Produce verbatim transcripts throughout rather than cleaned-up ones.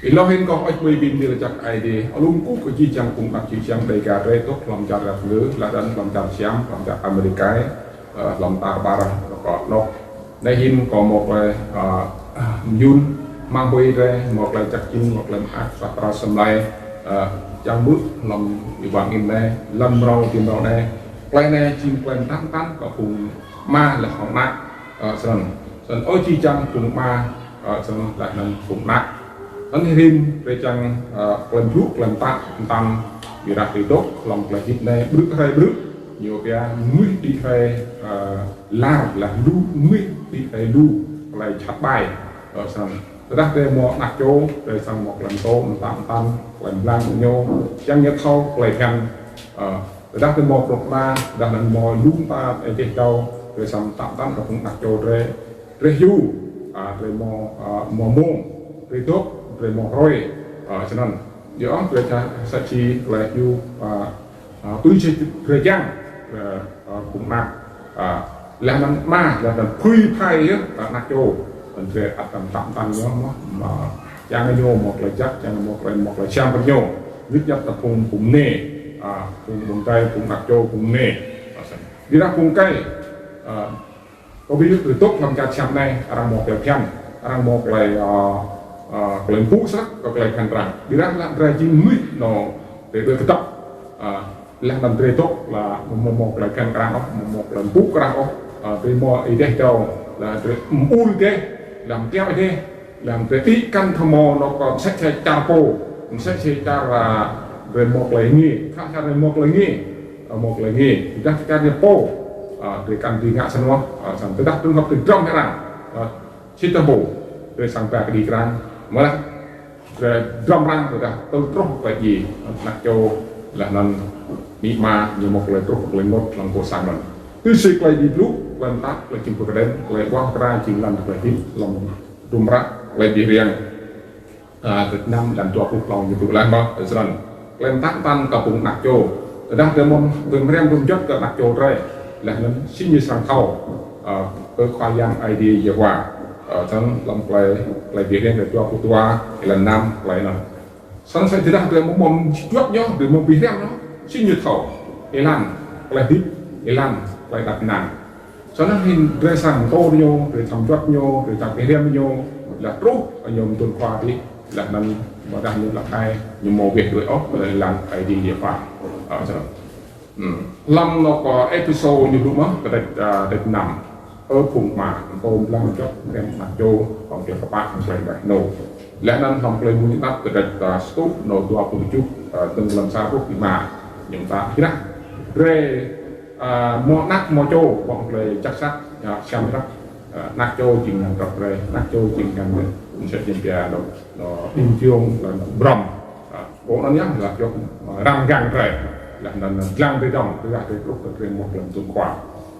Êlâo hĭn kâo ăt mui bi mni lač jăk Aê Diê, alum kơ jih jang phung anak čư̆ čhiăng Dêga drei dôk hlăm čar Êrăp lĕ, leh anăn hlăm čar Siam, hlăm čar Amêrik, ơ, hlăm tar ƀar kơ anôk. Anei hĭn kâo mâo klei, ơ, myun, hmăng hmưi drei, mâo klei jăk jĭn, mâo klei mơak, sa pra sa mlei, ơ, čiăng mŭt hlăm êwa angĭn anei, lăn mrâo, ti mrâo anei. Klei anei jing klei mtă mtăn kơ phung ama leh hŏng anak, ơ, snăn. Snăn ơ jih jang phung ama, ơ, snăn leh anăn phung anak. Snăn hĭn drei čiăng, ơ, klei blŭ, klei mtă mtăn, ƀiădah drei dôk hlăm klei hdĭp anei, ƀrư̆ hruê ƀrư̆, ñu pia mnuih đĭ hruê, ơ, lar, leh lu, mnuih đĭ hruê lu, klei jhat ƀai, ơ, snăn. Tơdah drei mâo anak čô, drei srăng mâo klei mtô, mtă mtăn, klei mblang ñu, čiăng ñu thâo klei bhiăn, ơ, tơdah drei mâo bruă mă, tơdah anăn mâo lu mta, êdeh dâo, drei srăng mtă mtăn kơ phung anak čô drei, drei hiu, a, drei mâo, a, mâo mông, drei dôk, drei mâo hruê, a, snăn. Yơh, drei čang sa čô klei hiu, a, a, tui si drei čiăng, a, a, phung anak, a, leh anăn ama, leh anăn phưi phai yơh, a, anak čô, anăn drei ăt mtă mtăn ñu mơh, mă, čiăng ñu mâo klei jăk, čiăng mâo klei, mâo klei siam kơ ñu, wĭt ñăt kơ phung, phung mniê, a, phung, phung êkei, phung anak čô, phung mniê, a, snăn. Ƀiădah phung êkei, a, kâo bi êyuh drei dôk hlăm čar Siam anei, arăng mâo klei bhiăn, arăng mâo klei, ơ, ơ, klei mpŭ snăk kơ klei bhiăn arăng. Ƀiădah leh drei jing mnuih, nô, drei dôk kdăp, ơ, leh anăn drei dôk leh mâo, mâo klei bhiăn arăng ôh, mâo, mâo klei mpŭ arăng ôh, ơ, drei mâo êdeh dâo, leh drei mpŭ êdeh, leh mtiăp êdeh, leh drei ti kăn thâo mâo nô kơ msĕ si čar pô, msĕ si čar, a, drei mâo klei ngê, khă čar drei mâo klei ngê, a, mâo klei ngê. Tơdah čar drei pô, a, drei kăn dưi ngă snăn, a, snăn. Tơdah trường hợp drei drăm arăng, a, sĭt tơpul, drei srăng ba kđi arăng, mơh drei drăm arăng, tơdah tơl truh klei djiê, anak čô, leh anăn amĭ ama, ñu mâo klei truh klei ênguôt hlăm pô sang anăn. Tui si klei Aê Diê blŭ, klei mtă, klei čĭm pơ kđen, klei ƀuah mkra jing lăn klei hdĭp, hlăm hdruôm hră, klei bi hriêng, a, kdrêč năm, êlan dua pluh tlâo ñu blŭ leh mơh, snăn. Klei mtă mtăn kơ phung anak čô. Tơdah drei mâo, drei mriăm, drei mjuăt kơ anak čô drei, leh anăn si ñu srăng thâo, a, kơ Khua Yang Aê Diê Yêhôwa. A, snăn hlăm klei, klei bi hriêng êlan dua pluh dua, êlan năm, klei anăn. Snăn sa tơdah drei mâo, mâo mjuăt ñu, drei mâo bi hriăm ñu, si ñu thâo êlan klei hdĭp, êlan klei êđăp ênang. Snăn hĭn drei srăng mtô ñu, drei srăng mjuăt ñu, drei srăng bi hriăm ñu, leh truh ñu mduôn khua dih, leh anăn ƀiădah ñu lăp ai, ñu mâo weh đuĕ ôh, leh êlan Aê Diê Yêhôwa. A, snăn. Hmm. Hlăm nô kơ Êphêsô ñu blŭ mơh, kdrêč, a, kdrêč năm. Ơ phung ama, mtô mblang mjuăt, mriăm anak čô, hŏng klei kpă, hŏng klei ênuah ênô. Leh anăn hlăm Klei Mmuñ Hđăp, kdrêč, a, sa êtuh, nô dua pluh kjuh, a, dơ̆ng hlăm sa pluh êma. Ñu mtă hră. Drei, a, mâo anak mâo čô, hŏng klei jăk sat, a, siam hră. A, anak čô jing ngăn drăp drei, anak čô jing ngăn drei. Msĕ jing pia nô, nô, đĭng čiông, leh anăn brăm. A, pô anăn yơh, leh djŏ, a, răng mgang drei. Leh anăn dlăng drei dŏng, tơdah drei truh kơ drei mâo klei mtô khua.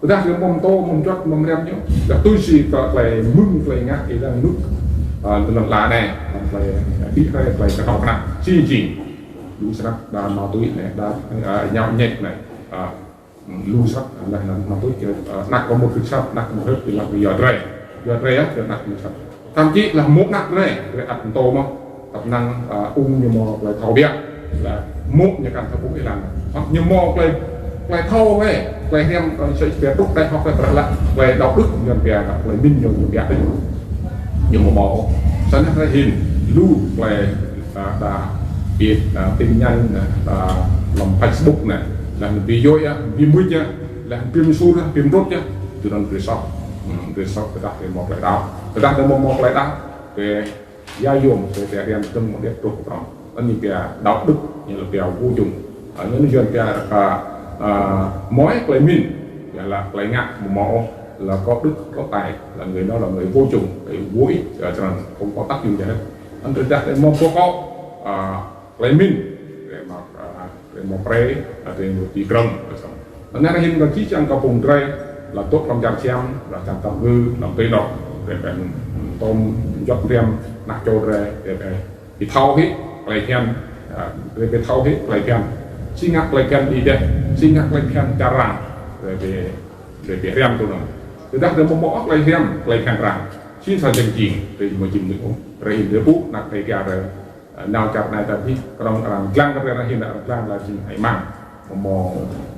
Tơdah drei mâo mtô, mâo mjuăt, mâo mriăm ñu. Leh tui si kơ klei mĭn, klei ngă, êlan ênuk, a, lăn ala anei, klei, a, đĭ hruê, klei knhâo knhăk. Si jing. Lu snăk, đa ma túy anei, đa, a, ñao ñĕč anei. A, lu snăk, leh anăn ma túy, a, anak kâo mâo kơ sat, anak kâo mâo hơ̆k, êlan kyua drei. Kyua drei yơh, kyua anak lu snăk. Thậm chí leh mô̆ anak drei, drei ăt mtô mơh. Tăp năng, a, ung ñu mâo klei thâo ƀiă. Leh mô̆ ñu kăn thâo ƀuh êlan. Hŏk ñu mâo klei, klei thâo wê, klei hriăm, ơ, sa čô pia truh đei hŏk klei brei leh, klei đạo đức ñu pia, klei mĭn ñu, ñu pia đei. Ñu mâo mâo. Snăn drei hĭn, lu klei, a, đa, bi, a, tin nhắn, a, hlăm Facebook anei. Leh bi yua yơh, bi mưč yơh, leh bi msur yơh, bi mrŭt yơh. Tui anăn drei soh. Hmm, drei soh tơdah drei mâo klei đăo. Tơdah drei mâo, mâo klei đăo. Drei ya yuôm, drei pia hriăm dơ̆ng mơ̆ng điêt truh kơ prŏng. Anăn ñu pia đạo đức, ñu lĕ pia vô dụng. A, anăn ñu pia kơ, a, mâo klei mĭn, ya leh klei ngă mâo mâo, là có đức có tài, là người đó là người vô dụng, người vô ích, a, snăn, không có tác dụng gì hết. Anăn tơdah drei mâo pô kŏ, a, klei mĭn, drei mâo, a, drei mâo brei, a, drei mâo ti krơ̆ng, snăn. Anăn hĭn kơ jih jang kơ phung drei, leh dôk hlăm čar Siam, leh čar Tây Nguyên, hlăm tui anôk, drei pia, hmm, mtô mjuăt mriăm, anak čô drei, drei pia bi thâo hĕ klei bhiăn, a, drei bi thâo hĕ klei bhiăn. Si ngă klei bhiăn êdeh, si ngă klei bhiăn čar arăng, drei bi, drei bi hriăm tui anăn. Tơdah drei mâo mâo klei hriăm, klei bhiăn arăng. Si sa jing jing, drei mâo jing mnuih ôh, drei hĭn drei ƀuh, anak drei kyua drei. Nao čar anei ta bi krong arăng dlăng kơ arăng hin arăng dlăng la jing hei mang. Mâo,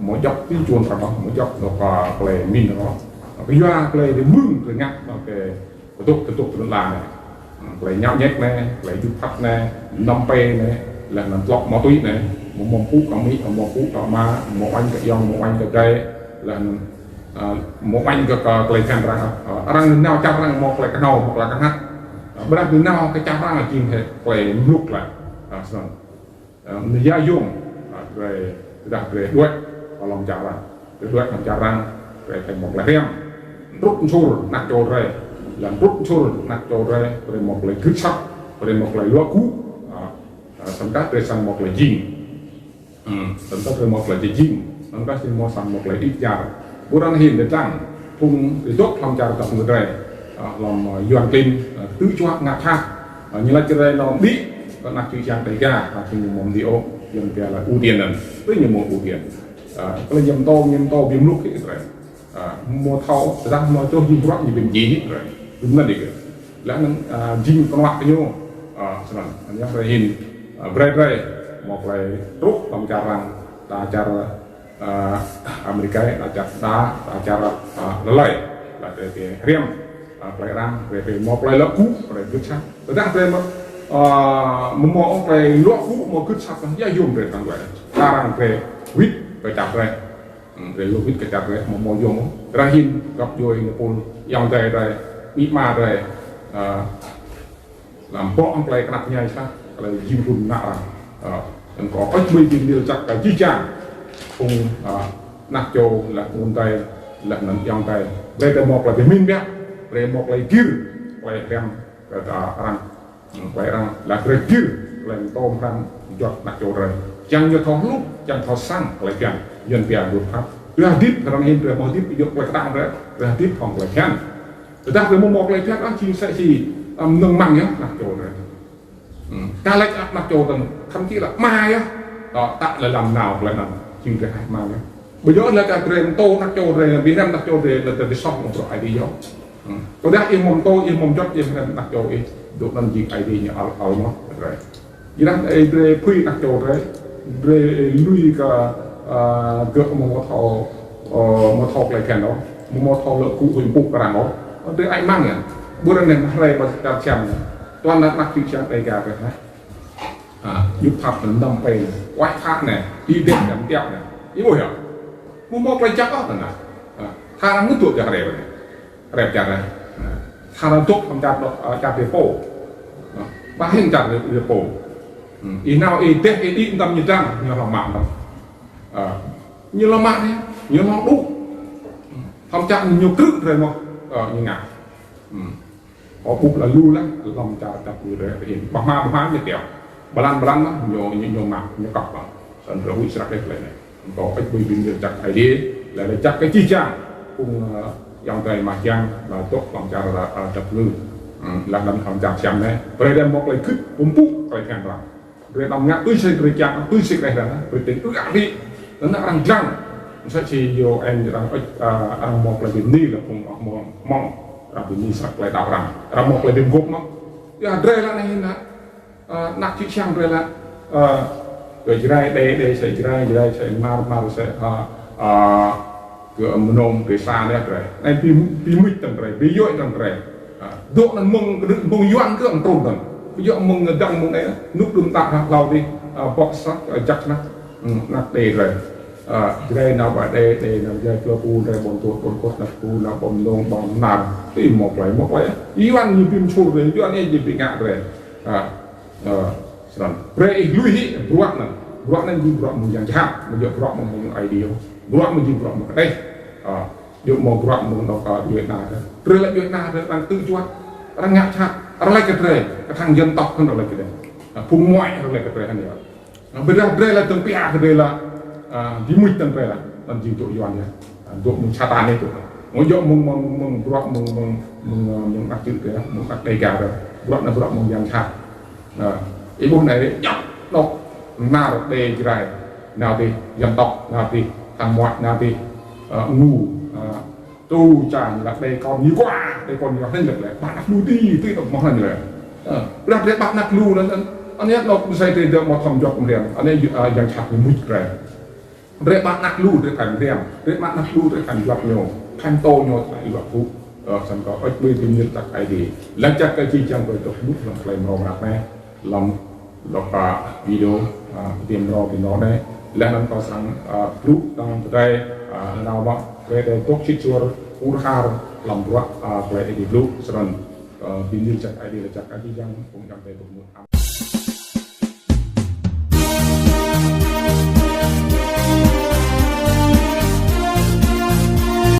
mâo djŏ ti čuôn arăng mâo djŏ dôk, a, klei min arăng. Kyua klei di mưng klei ngă mâo klei kduk kduk trŭn la anei. Klei ñăo ñĕk anei, klei jŭp hăt anei, năm P anei, leh anăn tlŏ ma túy anei, mâo mâo pŭ kơ amĭ, mâo pŭ kơ ama, mâo uêñ kơ ayŏng, mâo uêñ kơ adei, leh anăn, a, mâo uêñ kơ, kơ klei bhiăn arăng, a, arăng nao čar arăng mâo klei knhâo, mâo klei knhăk. A, ƀiădah nao kơ čar arăng jing hĕ klei mluk leh. A, snăn. Ơ, mnuih ya yuôm, a, drei, tơdah drei đuĕ hlăm čar arăng. Drei đuĕ hlăm čar arăng, drei thâo mâo klei hriăm. Trŭt msur anak čô drei. Leh trŭt msur anak čô drei, drei mâo klei gưt asăp, drei mâo klei luă gŭ. A, a, snăn kah drei srăng mâo klei jing. Hmm, snăn kah drei mâo klei jing. Snăn kah drei mâo srăng mâo klei đĭ čar. Ƀuôn arăng hin dê tăng, phung dôk hlăm čar dap kngư drei. A, hlăm, a, Yuăn klin, a, tŭ čuă ngă jhat. A, ñu lač drei nao đĭ, kơ anak čư̆ čhiăng Đêga, a, ñu mâo mdê ôh, ñu pia lač ưu tiên anăn. Tui ñu mâo ưu tiên. A, klei ñu mtô, ñu mtô bi mluk hĕ drei. A, mâo thâo, tơdah mâo čoh jing bruă ñu bi mdjiê hĕ drei. Bi mnăn hĕ. Leh anăn, a, jing knuă kơ ñu. A, snăn. Anăn yơh drei hin, a, brei drei, mâo klei truh hlăm čar arăng, ta čar a, Amêrik, ta čar, ta, ta čar, a, lei lei. Leh drei bi hriăm, a, klei arăng, drei bi mâo klei luă gŭ, drei gưt asăp. Tơdah drei mâo, a, mâo, mâo klei luă gŭ, mâo gưt asăp, ya yuôm drei tăng wĕ. Arăng drei wĭt kơ čar drei. Hmm, drei luă wĭt kơ čar drei, mâo, mâo yuôm. Arăng hin, găp djuê, ñu pul, ayŏng adei drei, amĭ ama drei, a, Hlăm boh hŏng klei knap mñai sah, klei jing hlŭn nă arăng. Ơ, anăn kâo ăt mui bi mni lač jăk kơ jih jang. Phung, ơ, anak čô leh ƀuôn adei, leh anăn ayŏng adei. Brei drei mâo klei bi mĭn biă, brei mâo klei gĭr, klei hriăm kơ, ơ, arăng. Klei arăng, leh drei gĭr, klei mtô mrăm, juăt anak čô drei. Čiăng ñu thâo hluh, čiăng thâo săng, klei bhiăn, Yuăn pia luật pháp. Drei hdĭp, arăng hin drei mâo hdĭp, yua klei ktang drei, drei hdĭp hŏng klei bhiăn. Tơdah drei mâo mâo klei bhiăn, ah, jing msĕ si, ơ, mnơ̆ng mang yơh, anak čô drei. Hmm. Ka lač anak čô drei, thậm chí là ama yơh. Ơ, ta lĕ lăm nao klei anăn, jing drei hơăi mang yơh. Ƀiădah leh kơ drei mtô anak čô drei, bi hriăm anak čô drei, leh drei soh mơ̆ng bruă Aê Diê yơh. Hmm. Tơdah ih mâo mtô, ih mâo mjuăt, ih hriăm anak čô ih, dôk anăn jing Aê Diê ñu ăl, ăl mơh, drei. Ƀiădah, ơ, drei phưi anak čô drei, drei lui kơ, ơ, gơ̆ amâo thâo, ơ, amâo thâo klei bhiăn ôh, amâo thâo lŏ kơ huĭ mpŭ kơ arăng ôh. Drei hơăi mang yơh. Ƀuôn arăng anei hriê ba čar Siam anei. Tuăn anak čư̆ čhiăng Đêga drei anei. A, jŭp hăt anăn năm P anei. Uêñ hăt anei. Ih dê anăn tiap anei. Ih ƀuh yơh. Amâo mâo klei jăk ôh anăn. A, thâo arăng mŭt dôk jăk hriê anei. Rep čar anei. Thâo arăng dôk hlăm čar dôk, ơ, čar drei pô. Ơ, ƀah hĭn čar drei pô. Hmm. Ih nao ih dê ih đĭ mtam ñu dăng, ñu hlŏng mă mtam. Ơ, ñu hlŏng mă anei, ñu hlŏng đŭ. Thâo čar ñu krư̆ drei mơh, ơ, ñu ngă. Hmm. Kâo ƀuh leh lu leh, hlăm čar čăp ñu drei hĭn. Ƀah hma, ƀah hma ñu tiap. Blan, blan lah, ñu, ñu, ñu mă, ñu kăp lah. Snăn drei huĭ srăng klei anei. Kâo ăt mui bi mni lač jăk Aê Diê, leh lač jăk kơ jih jang. Phung, ơ, ayŏng adei mah jiăng, leh dôk hlăm čar, ơ, dap kngư. Hmm, leh anăn hlăm čar Siam anei. Brei drei mâo klei gưt, mpŭ, klei bhiăn arăng. Drei đăm ngă tui si drei čiăng, tui si klei arăng, brei drei tui ăt đĭ. Anăn arăng dlăng. Msĕ si yua anăn arăng, ơ, arăng mâo klei bi mni leh phung mâo mơ̆ng. Arăng bi mni srăng klei đăo arăng. Arăng mâo klei bi mguôp mơh. Ya, drei leh anei hĭn leh. Ơ, anak čư̆ čhiăng drei leh, ơ, kơ Jrai, Đê, Đê msĕ Jrai, Jrai msĕ Hmar, Hmar msĕ, ơ, ơ, kơ Mnông, kơ sa anei drei. Anei bi, bi mưč tăn drei, bi yuôm tăn drei. Ơ, dôk anăn mơ̆ng, mơ̆ng Yuăn kơ anăn trŭn tăn. Bi yuôm mơ̆ng dăng mơ̆ng anei, nuk đŭm ta hlâo dih, ơ, bŏ sah, ơ, jăk snăk. Hmm, anak Đê drei. Ơ, Jrai nao ƀă Đê, Đê nao Jrai, klei pô drei ƀuôn Tuôt, ƀuôn Kôt, anak pô nao ƀă Mnông, ƀă Hmar. Ti mâo klei, mâo klei. Yuăn ñu bi msur drei, Yuăn anei ñu bi ngă drei. Ơ, Ơ, snăn. Brei ih lui hĕ bruă anăn. Bruă anăn jing bruă mơ̆ng yang jhat, amâo djŏ bruă mơ̆ng, mơ̆ng Aê Diê. Bruă mơ̆ng jing bruă mơ̆ng kđeh. Ơ, djŏ mâo bruă mơ̆ng dôk, ơ, djuê ana drei. Drei lač djuê ana drei arăng tŭ juă. Arăng ngă jhat. Arăng lač kơ drei. Kthăng dân tộc arăng lač kơ drei. Ơ, phung muai arăng lač kơ drei hăn yơh. Ơ, ƀiădah drei lač tơ̆ng pia kơ drei lač, ơ, bi mưč tăn drei lač. Anăn jing dôk Yuăn yơh. Ơ, dôk mơ̆ng Satan anei dôk. Amâo djŏ mơ̆ng, mơ̆ng, mơ̆ng bruă mơ̆ng, mơ̆ng, mơ̆ng, ơ, mơ̆ng anak čư̆ drei, mơ̆ng anak Đêga drei. Bruă anăn bruă mơ̆ng yang jhat. Ơ, ih ƀuh anei, djăp, dôk, Hmar, Đê, Jrai, nao dih, dân tộc, nao dih, Hmông, nao dih, ơ, Ngu, ơ, Chu, Čang, leh Đê kon, ñu kuă, Đê kon ñu hnĭng leh, leh, ƀă anak lu dih, tui dôk mâo hnĭng leh. Ơ, leh drei ƀă anak lu leh, leh, Anei anôk msĕ drei dơ̆ng mâo thâo jăk mriam, anei, ơ, yang čăt ñu mŭt drei. Drei ƀă anak lu, drei phải mriam, drei ƀă anak lu, drei phải lăp ñu, phải mtô ñu, phải lăp hu, ơ, snăn kơ ôč mơi bi mnil čăk Aê Diê. Leh čăk kơ jih jang drei dôk mŭt hlăm klei mrâo mrang anei, hlăm lŏk, ơ, video, ơ, tiêm mrâo bi mrâo anei. Leh anăn kâo srăng, ơ, blŭ tang drei, ơ, nao mă, drei dôk sĭt suôr, ur har, hlăm bruă, ơ, klei Aê Diê blŭ, snăn, ơ, bi mnil čăk Aê Diê, leh čăk kơ jih jang, phung ayŏng drei dôk mŭt.